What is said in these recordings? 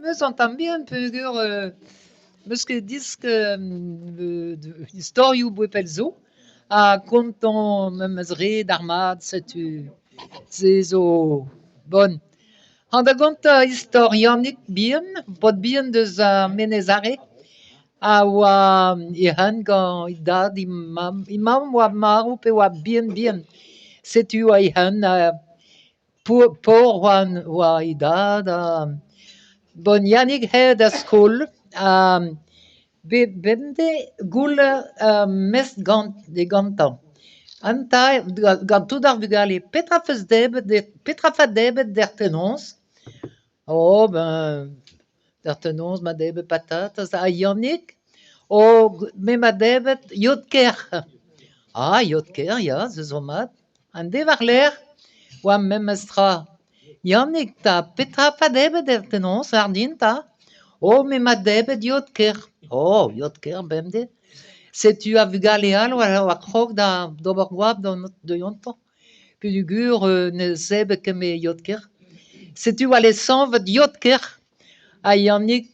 'Meus un tamm bihan peogwir 'meus ket desket istorioù 'boe pell zo ha kontañ memes re d'ar mat setu se zo bon. Ha da gontañ istor Yannig bihan, paotr bihan eus ar Menez Are a oa e-unan gant e dad, he mamm. He mamm a oa marv pa oa bihan-bihan. Setu e oa e-unan paour oa e dad ha bon Yannig aet d'ar skol ha bemdez goulenn ar mestr digantañ. Gant tout ar vugale petra 'peus debret, petra 'poa debret dec'h da noz ? Oh ben dec'h da noz 'ma debret patatez. Ha Yannig ? Oh me 'ma debret yod-kerc'h. Ah yod-kerc'h ya, se zo mat. An deiz war-lerc'h 'oa memes tra. Yannig 'ta, petra 'poa debret dec'h da noz ? Lâr din 'ta. Oh me 'ma debret yod-kerc'h. Oh yod-kerc'h bemdez ! Setu ar vugale all a oa krog d'ober goap diontañ peogwir ne zebre ket 'met yod-kerc'h. Setu e oa lesanvet Yod-Kerc'h ha Yannig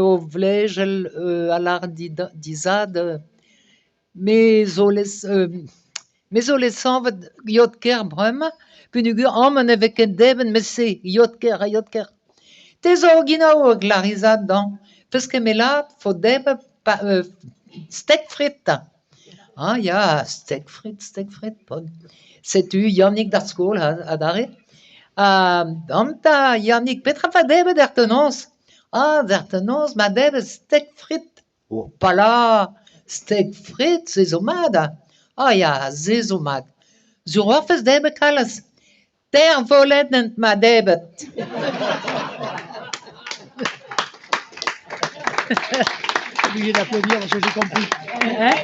o vlejal a lâr d'he zad me zo me zo lesanvet Yod-Kerc'h bremañ peogwir amañ ne vez ket debret 'met-se, yod-kerc'h ha yod-kerc'h. Te zo ginaoueg, 'lâr he zad dezhañ, 'peus ket 'met lâret 'vo debret steak frit. Ah ya, steak frit, steak frit, bon. Setu Yannig d'ar skol adarre. Ha ac'hanta Yannig, petra 'poa debret dec'h da noz ? Ah dec'h da noz 'ma debret steak frit. Hopala ! Steak frit, se zo mat ha ! Ah ya, se zo mat. Sur oc'h 'peus debret kalz ? Teir voledenn 'ma debret. Obligé d'applaudir parce que j'ai compris. Hein ?